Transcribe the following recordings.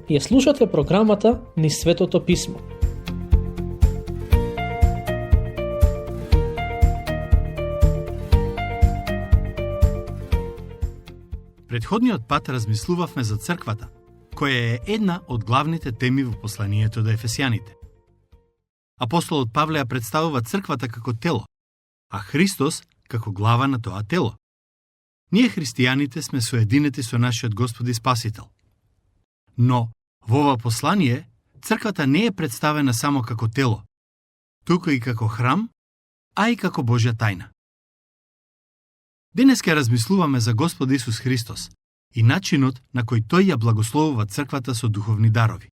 Ја слушате програмата Низ Светото Писмо. Предходниот пат размислувавме за црквата, која е една од главните теми во посланието до Ефесјаните. Апостолот Павле ја представува црквата како тело, а Христос како глава на тоа тело. Ние христијаните сме соединети со нашиот Господ и Спасител. Но во ова послание црквата не е представена само како тело, туку и како храм, а и како Божја тајна. Денес ќе размислуваме за Господ Исус Христос и начинот на кој тој ја благословува црквата со духовни дарови.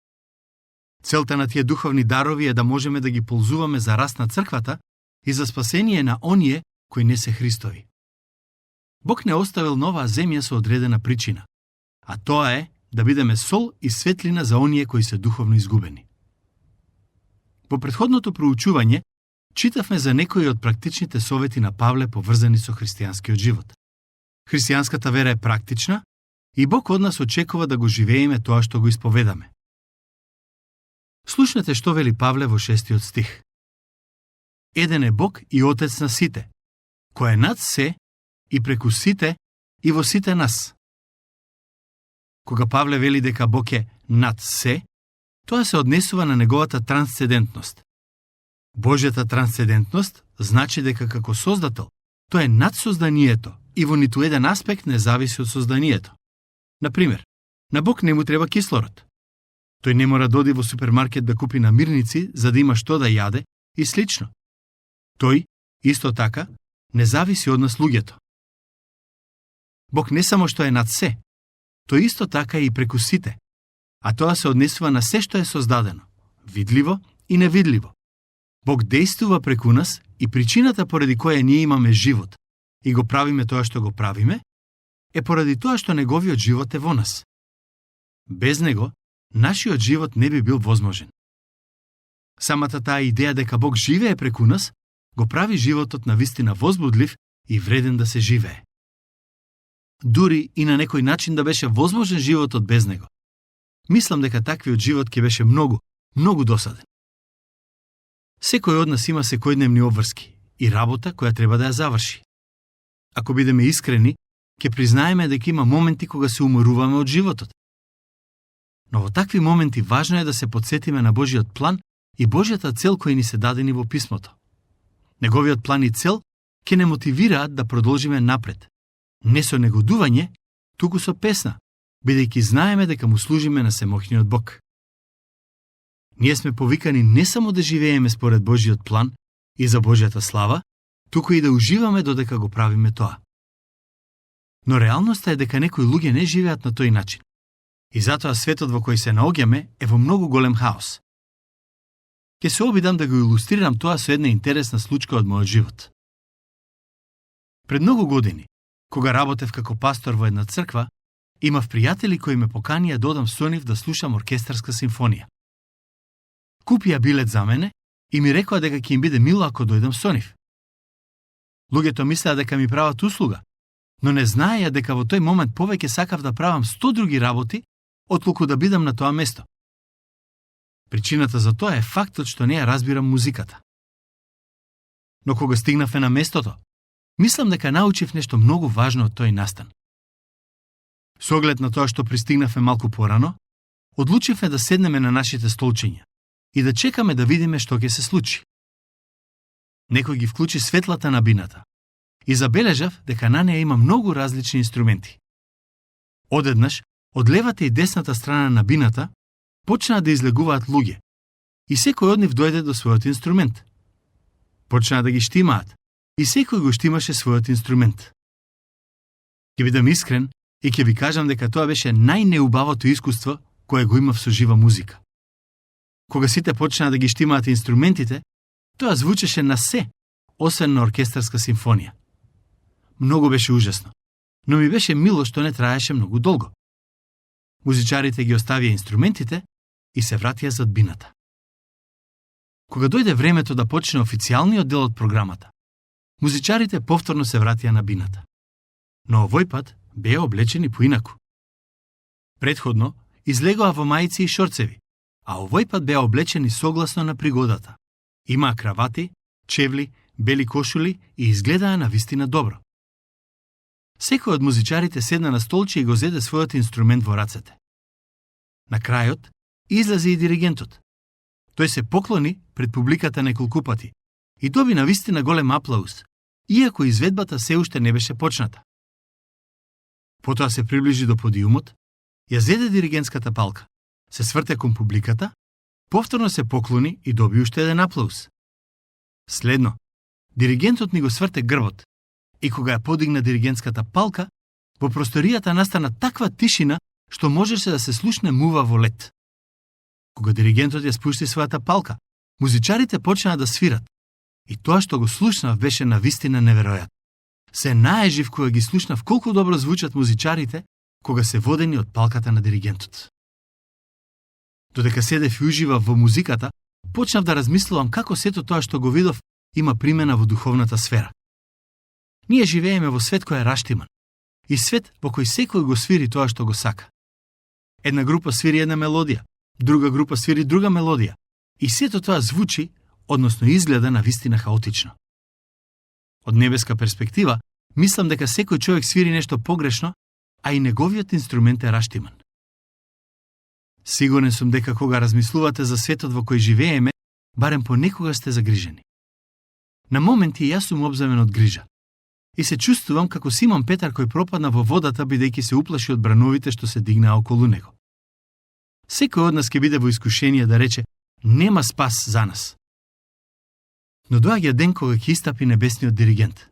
Целта на тие духовни дарови е да можеме да ги ползуваме за раст на црквата и за спасение на оние кои не се Христови. Бог не оставил на оваа земја со одредена причина, а тоа е да бидеме сол и светлина за оние кои се духовно изгубени. Во претходното проучување читавме за некои од практичните совети на Павле поврзани со христијанскиот живот. Христијанската вера е практична и Бог од нас очекува да го живееме тоа што го исповедаме. Слушнете што вели Павле во 6 стих. Еден е Бог и Отец на сите, кој е над се и преку сите и во сите нас. Кога Павле вели дека Бог е над се, тоа се однесува на неговата трансцендентност. Божјата трансцендентност значи дека како создател, тој е над созданието и во ниту еден аспект не зависи од созданието. Например, на Бог не му треба кислород. Тој не мора да оди во супермаркет да купи намирници за да има што да јаде и слично. Тој, исто така, не зависи од нас луѓето. Бог не само што е над се, тој исто така и преку сите, а тоа се однесува на се што е создадено, видливо и невидливо. Бог действува преку нас и причината поради која ние имаме живот и го правиме тоа што го правиме, е поради тоа што неговиот живот е во нас. Без него, нашиот живот не би бил возможен. Самата таа идеја дека Бог живее преку нас, го прави животот навистина возбудлив и вреден да се живее. Дури и на некој начин да беше возможен животот без него. Мислам дека таквиот живот ќе беше многу досаден. Секој од нас има секојдневни обврски и работа која треба да ја заврши. Ако бидеме искрени, ќе признаеме дека има моменти кога се уморуваме од животот. Но во такви моменти важно е да се потсетиме на Божиот план и Божјата цел кои ни се дадени во писмото. Неговиот план и цел ќе не мотивираат да продолжиме напред. Не со негодување, туку со песна, бидејќи знаеме дека му служиме на семоќниот Бог. Ние сме повикани не само да живееме според Божиот план и за Божјата слава, туку и да уживаме додека го правиме тоа. Но реалноста е дека некои луѓе не живеат на тој начин. И затоа светот во кој се наоѓаме е во многу голем хаос. Ќе се обидам да го илустрирам тоа со една интересна случка од мојот живот. Пред многу години, кога работев како пастор во една црква, имав пријатели кои ме поканија да одам со нив да слушам оркестарска симфонија. Купија билет за мене и ми рекоа дека ќе им биде мило ако дојдам со нив. Луѓето мислеа дека ми прават услуга, но не знаеја дека во тој момент повеќе сакав да правам 100 други работи, отколку да бидам на тоа место. Причината за тоа е фактот што не ја разбирам музиката. Но кога стигнавме на местото, мислам дека научив нешто многу важно од тој настан. Со оглед на тоа што пристигнавме малку порано, одлучивме да седнеме на нашите столчиња и да чекаме да видиме што ќе се случи. Некој ги вклучи светлата на бината и забележав дека на неја има многу различни инструменти. Одеднаш, од левата и десната страна на бината, почнаа да излегуваат луѓе и секој од нив дојде до својот инструмент. Почнаа да ги штимаат и секој го штимаше својот инструмент. Ќе бидам искрен и ќе ви кажам дека тоа беше најнеубавото искуство кое го имав со жива музика. Кога сите почнаа да ги штимаат инструментите, тоа звучеше на се, освен на оркестарска симфонија. Многу беше ужасно, но ми беше мило што не траеше многу долго. Музичарите ги оставија инструментите и се вратија зад бината. Кога дојде времето да почне официјалниот дел од програмата, музичарите повторно се вратија на бината. Но овој пат беа облечени поинаку. Претходно, излегоа во мајци и шорцеви, а овој пат беа облечени согласно на пригодата. Имаа кравати, чевли, бели кошули и изгледаа навистина добро. Секој од музичарите седна на столче и го зеде својот инструмент во рацете. На крајот излезе и диригентот. Тој се поклони пред публиката неколку пати и доби навистина голем аплауз, иако изведбата се уште не беше почната. Потоа се приближи до подиумот, ја зеде диригентската палка, се сврте кон публиката, повторно се поклони и доби уште еден аплауз. Следно, диригентот ни го сврте грбот и кога ја подигна диригентската палка, во просторијата настана таква тишина што можеше да се слушне мува во лед. Кога диригентот ја спушти својата палка, музичарите почнаа да свират. И тоа што го слушнав беше навистина неверојатно. Се наежив кога ги слушнав колку добро звучат музичарите кога се водени од палката на диригентот. Додека седев и уживав во музиката, почнав да размислувам како сето тоа што го видов има примена во духовната сфера. Ние живееме во свет кој е раштиман и свет во кој секој го свири тоа што го сака. Една група свири една мелодија, друга група свири друга мелодија и сето тоа звучи, односно изгледа навистина хаотично. Од небеска перспектива, мислам дека секој човек свири нешто погрешно, а и неговиот инструмент е раштиман. Сигурен сум дека кога размислувате за светот во кој живееме, барем понекога сте загрижени. На моменти јас сум обземен од грижа. И се чувствувам како Симон Петар кој пропадна во водата бидејќи се уплаши од брановите што се дигнаа околу него. Секој од нас ќе биде во искушение да рече нема спас за нас. Но доаѓа ден кога ќе истапи небесниот диригент,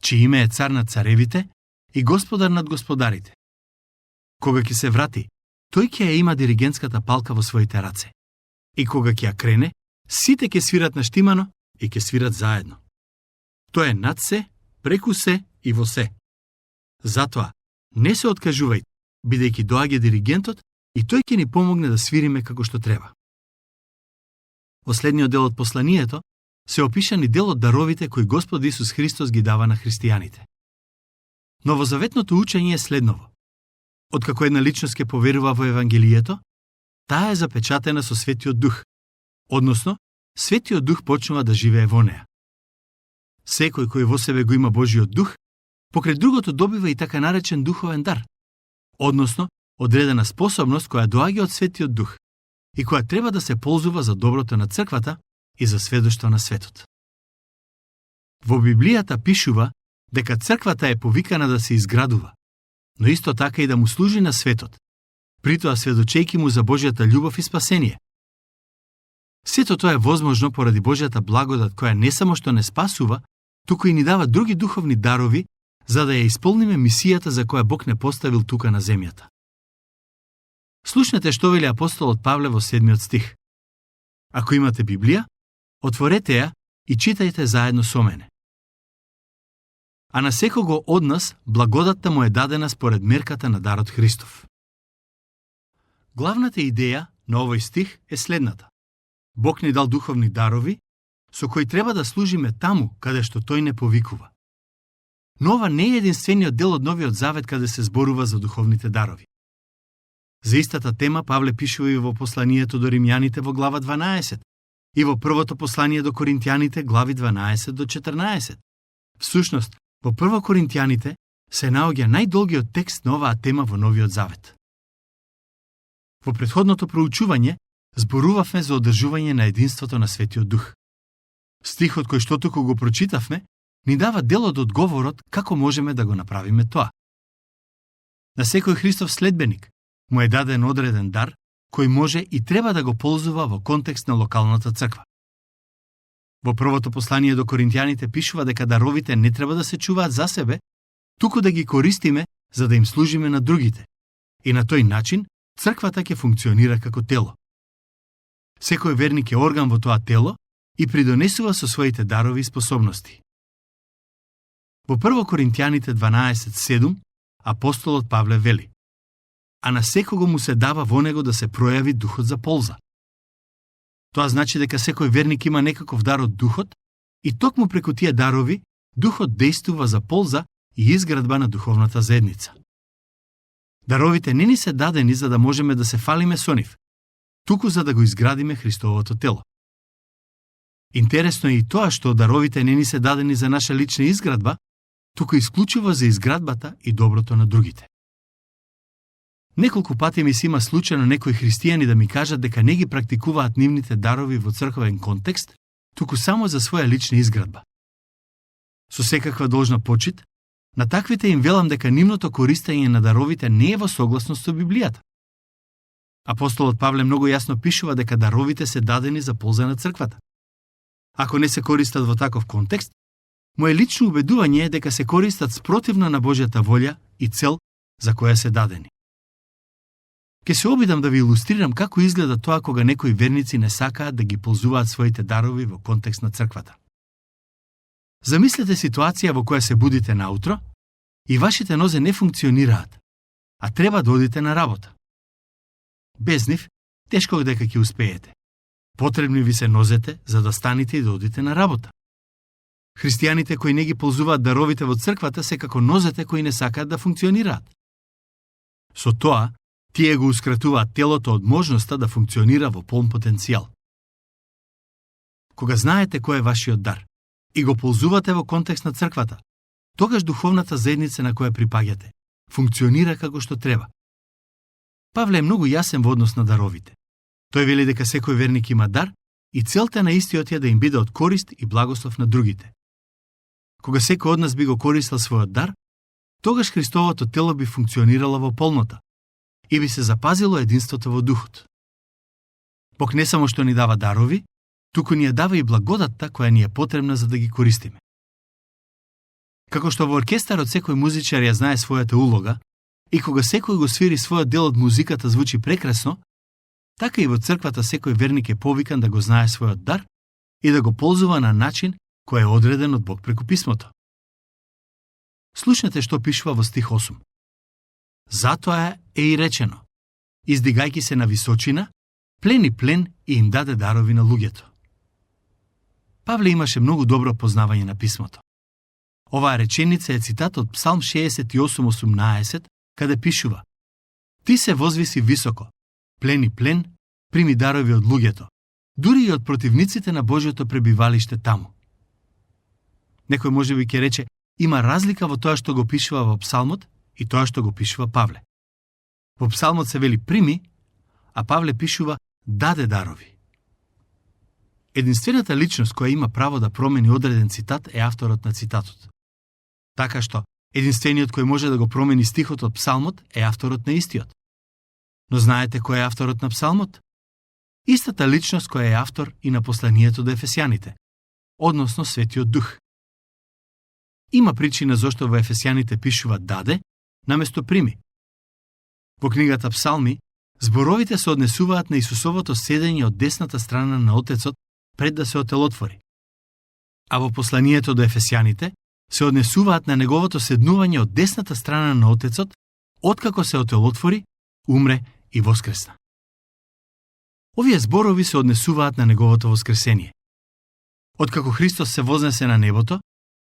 чие име е цар над царевите и господар над господарите. Кога ќе се врати, тој ќе ја има диригентската палка во своите раце. И кога ќе ја крене, сите ќе свират наштимано и ќе свират заедно. Тој е над се, преку се и во се. Затоа, не се откажувајте, бидејќи доаѓа диригентот и тој ќе ни помогне да свириме како што треба. Во следниот дел од посланието се опишани дел од даровите кои Господ Исус Христос ги дава на христијаните. Новозаветното учење е следново. Откако една личност ќе поверува во Евангелието, таа е запечатена со Светиот Дух, односно, Светиот Дух почнува да живее во неа. Секој кој во себе го има Божиот Дух, покрај другото добива и така наречен духовен дар, односно, одредена способност која доаѓа од Светиот Дух и која треба да се ползува за доброто на црквата и за сведоштво на светот. Во Библијата пишува дека црквата е повикана да се изградува, но исто така и да му служи на светот, притоа сведочејќи му за Божјата љубов и спасение. Сето тоа е возможно поради Божјата благодат која не само што не спасува, туку и ни дава други духовни дарови за да ја исполниме мисијата за која Бог не поставил тука на земјата. Слушнете што вели апостолот Павле во 7 стих. Ако имате Библија, отворете ја и читајте заедно со мене. А на секого од нас благодатта му е дадена според мерката на дарот Христов. Главната идеја на овој стих е следната. Бог ни дал духовни дарови, со кои треба да служиме таму каде што тој не повикува. Но ова не е единствениот дел од Новиот Завет каде се зборува за духовните дарови. За истата тема Павле пишува и во посланието до Римјаните во глава 12 и во првото послание до Коринтијаните глави 12 до 14. Всушност, во Прво Коринтијаните се наоѓа најдолгиот текст на оваа тема во Новиот Завет. Во претходното проучување зборувавме за одржување на единството на Светиот Дух. Стихот кој што туку го прочитавме ни дава дел од одговорот како можеме да го направиме тоа. На секој Христов следбеник му е даден одреден дар кој може и треба да го ползува во контекст на локалната црква. Во првото послание до Коринтијаните пишува дека даровите не треба да се чуваат за себе, туку да ги користиме за да им служиме на другите. И на тој начин црквата ќе функционира како тело. Секој верник е орган во тоа тело и придонесува со своите дарови и способности. Во Прво Коринтијаните 12:7 апостолот Павле вели: а на секого му се дава во него да се пројави духот за полза. Тоа значи дека секој верник има некаков дар од духот и токму преку тие дарови духот дејствува за полза и изградба на духовната заедница. Даровите не ни се дадени за да можеме да се фалиме со нив, туку за да го изградиме Христовото тело. Интересно е и тоа што даровите не ни се дадени за наша лична изградба, туку исклучиво за изградбата и доброто на другите. Неколку пати ми се има случајно некои христијани да ми кажат дека не ги практикуваат нивните дарови во црковен контекст, туку само за своја лична изградба. Со секаква должна почит, на таквите им велам дека нивното користење на даровите не е во согласност со Библијата. Апостолот Павле многу јасно пишува дека даровите се дадени за полза на црквата. Ако не се користат во таков контекст, моje лично убедување е дека се користат спротивно на Божјата волја и цел за која се дадени. Ке се обидам да ви илустрирам како изгледа тоа кога некои верници не сакаат да ги ползуваат своите дарови во контекст на црквата. Замислете ситуација во која се будите наутро и вашите нозе не функционираат, а треба да одите на работа. Без нив, тешко дека ќе успеете. Потребни ви се нозете за да станете и да одите на работа. Христијаните кои не ги ползуваат даровите во црквата се како нозете кои не сакаат да функционираат. Со тоа, тие го ускратуваат телото од можноста да функционира во полн потенцијал. Кога знаете кој е вашиот дар и го ползувате во контекст на црквата, тогаш духовната заедница на која припаѓате функционира како што треба. Павле е многу јасен во однос на даровите. Тој вели дека секој верник има дар и целта на истиот е да им биде од корист и благослов на другите. Кога секој од нас би го користил својот дар, тогаш Христовото тело би функционирало во полнота и би се запазило единството во духот. Бог не само што ни дава дарови, туку ни ја дава и благодатта која ни е потребна за да ги користиме. Како што во оркестарот секој музичар ја знае својата улога и кога секој го свири својот дел од музиката звучи прекрасно, така и во црквата секој верник е повикан да го знае својот дар и да го ползува на начин кој е одреден од Бог преку писмото. Слушнете што пишува во стих 8. Затоа е и речено, издигајќи се на височина, плени плен и им даде дарови на луѓето. Павле имаше многу добро познавање на писмото. Оваа реченица е цитат од Псалм 68:18, каде пишува: Ти се возвиси високо, плени плен, прими дарови од луѓето, дури и од противниците на Божјото пребивалиште таму. Некој можеби ќе рече, има разлика во тоа што го пишува во Псалмот и тоа што го пишува Павле. Во Псалмот се вели прими, а Павле пишува даде дарови. Единствената личност која има право да промени одреден цитат е авторот на цитатот. Така што, единствениот кој може да го промени стихот од Псалмот е авторот на истиот. Но знаете кој е авторот на Псалмот? Истата личност која е автор и на посланието до Ефесјаните, односно Светиот Дух. Има причина зошто во Ефесјаните пишува даде, наместо прими. Во книгата Псалми, зборовите се однесуваат на Исусовото седење од десната страна на Отецот пред да се отелотвори. А во посланието до Ефесјаните се однесуваат на неговото седнување од десната страна на Отецот, откако се отелотвори, умре и воскресна. Овие зборови се однесуваат на неговото воскресение. Откако Христос се вознесе на небото,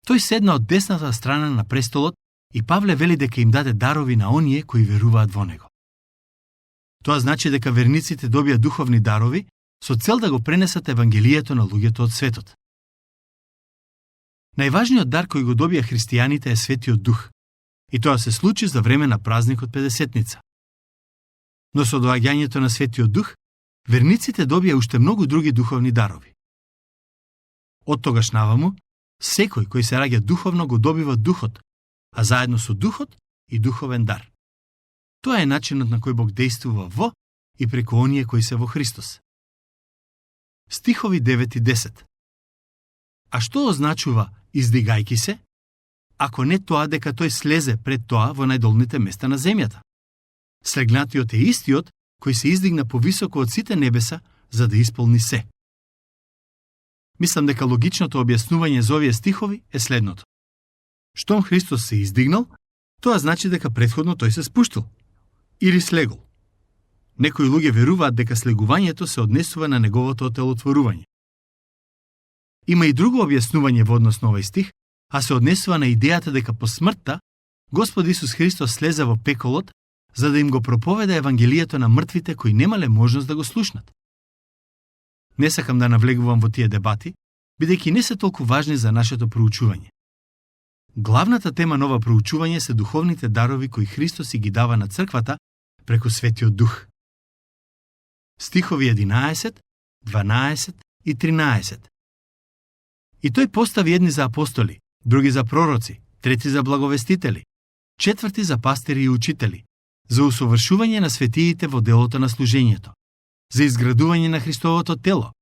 тој седна од десната страна на престолот и Павле вели дека им даде дарови на оние кои веруваат во него. Тоа значи дека верниците добија духовни дарови со цел да го пренесат евангелието на луѓето од светот. Најважниот дар кој го добија христијаните е Светиот Дух, и тоа се случи за време на празникот Педесетница. Но со доаѓањето на Светиот Дух, верниците добија уште многу други духовни дарови. Од тогаш наваму, секој кој се раѓа духовно го добива Духот, а заедно со Духот и духовен дар. Тоа е начинот на кој Бог действува во и преку оние кои се во Христос. Стихови 9 и 10. А што означува издигајки се, ако не тоа дека тој слезе пред тоа во најдолните места на земјата? Слегнатиот е истиот кој се издигна повисоко од сите небеса за да исполни се. Мислам дека логичното објаснување за овие стихови е следното. Штом Христос се издигнал, тоа значи дека претходно тој се спуштил или слегол. Некои луѓе веруваат дека слегувањето се однесува на неговото отелотворување. Има и друго објаснување во однос на овој стих, а се однесува на идејата дека по смртта Господ Исус Христос слезе во пеколот за да им го проповеда евангелието на мртвите кои немале можност да го слушнат. Не сакам да навлегувам во тие дебати, бидејќи не се толку важни за нашето проучување. Главната тема на ова проучување се духовните дарови кои Христос си ги дава на црквата преку Светиот Дух. Стихови 11, 12 и 13. И тој постави едни за апостоли, други за пророци, трети за благовестители, четврти за пастири и учители, за усовршување на светиите во делото на служењето, за изградување на Христовото тело,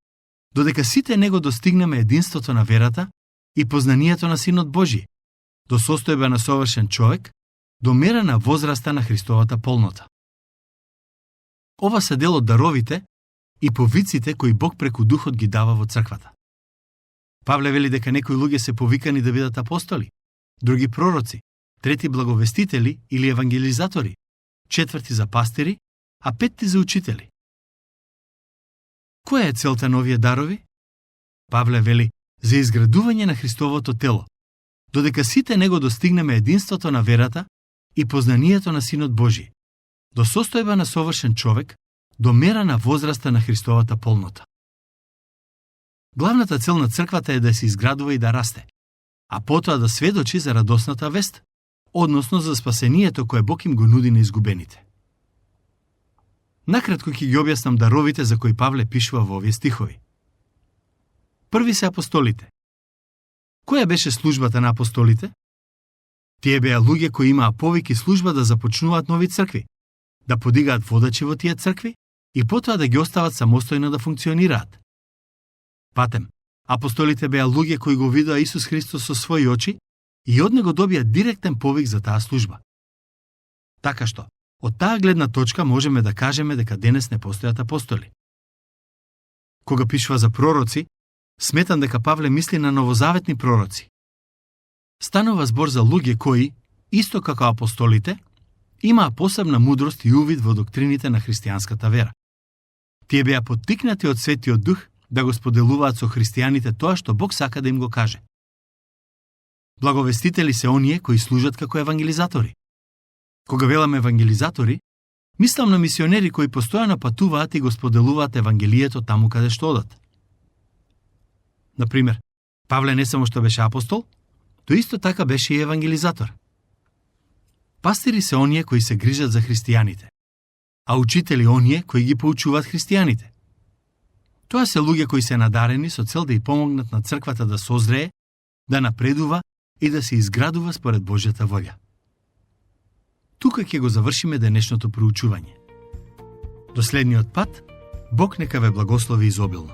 додека сите него достигнеме единството на верата и познанието на Синот Божи, до состојба на совршен човек, до мера на возраста на Христовата полнота. Ова се дел од даровите и повиците кои Бог преку Духот ги дава во црквата. Павле вели дека некои луѓе се повикани да бидат апостоли, други пророци, трети благовестители или евангелизатори, четврти за пастири, а петти за учители. Која е целта на овие дарови? Павле вели за изградување на Христовото тело, додека сите него достигнеме единството на верата и познанието на Синот Божи, до состојба на совршен човек, до мера на возраста на Христовата полнота. Главната цел на црквата е да се изградува и да расте, а потоа да сведочи за радосната вест, односно за спасението кое Бог им го нуди на изгубените. Накратко ќе ги објаснам даровите за кои Павле пишува во овие стихови. Први се апостолите. Која беше службата на апостолите? Тие беа луѓе кои имаа повеќе служба да започнуваат нови цркви, да подигаат водачи во тие цркви и потоа да ги остават самостојно да функционираат. Патем, апостолите беа луѓе кои го видоа Исус Христос со своји очи и од него добија директен повик за таа служба. Така што, од таа гледна точка можеме да кажеме дека денес не постојат апостоли. Кога пишува за пророци, сметам дека Павле мисли на новозаветни пророци. Станува збор за луѓе кои, исто како апостолите, имаа посебна мудрост и увид во доктрините на христијанската вера. Тие беа поттикнати од Светиот Дух да го споделуваат со христијаните тоа што Бог сака да им го каже. Благовестители се оние кои служат како евангелизатори. Кога велам евангелизатори, мислам на мисионери кои постојано патуваат и го споделуваат евангелието таму каде што одат. Например, Павле не само што беше апостол, тој исто така беше и евангелизатор. Пастири се оние кои се грижат за христијаните, а учители оние кои ги поучуваат христијаните. Тоа се луѓе кои се надарени со цел да ја помогнат на црквата да созрее, да напредува и да се изградува според Божјата волја. Тука ќе го завршиме денешното проучување. До следниот пат, Бог нека ве благослови изобилно.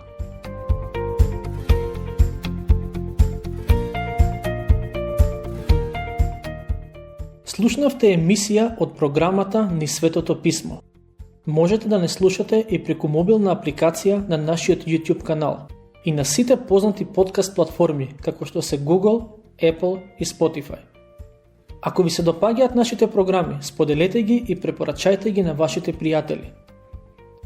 Слушнавте емисија од програмата Ни Светото Писмо. Можете да не слушате и преку мобилна апликација на нашиот YouTube канал и на сите познати подкаст платформи, како што се Google, Apple и Spotify. Ако ви се допаѓаат нашите програми, споделете ги и препорачајте ги на вашите пријатели.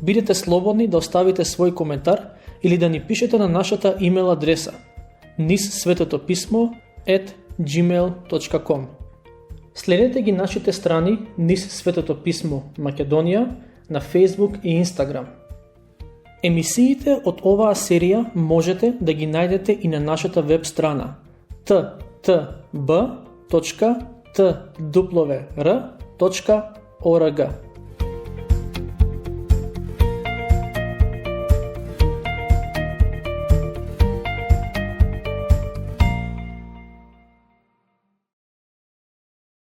Бидете слободни да оставите свој коментар или да ни пишете на нашата имейл адреса nissvetotopисmo@gmail.com. Следете ги нашите страни Nis Светото Писмо Македонија на Facebook и Instagram. Емисиите од оваа серија можете да ги најдете и на нашата веб страна ttb.twr.org.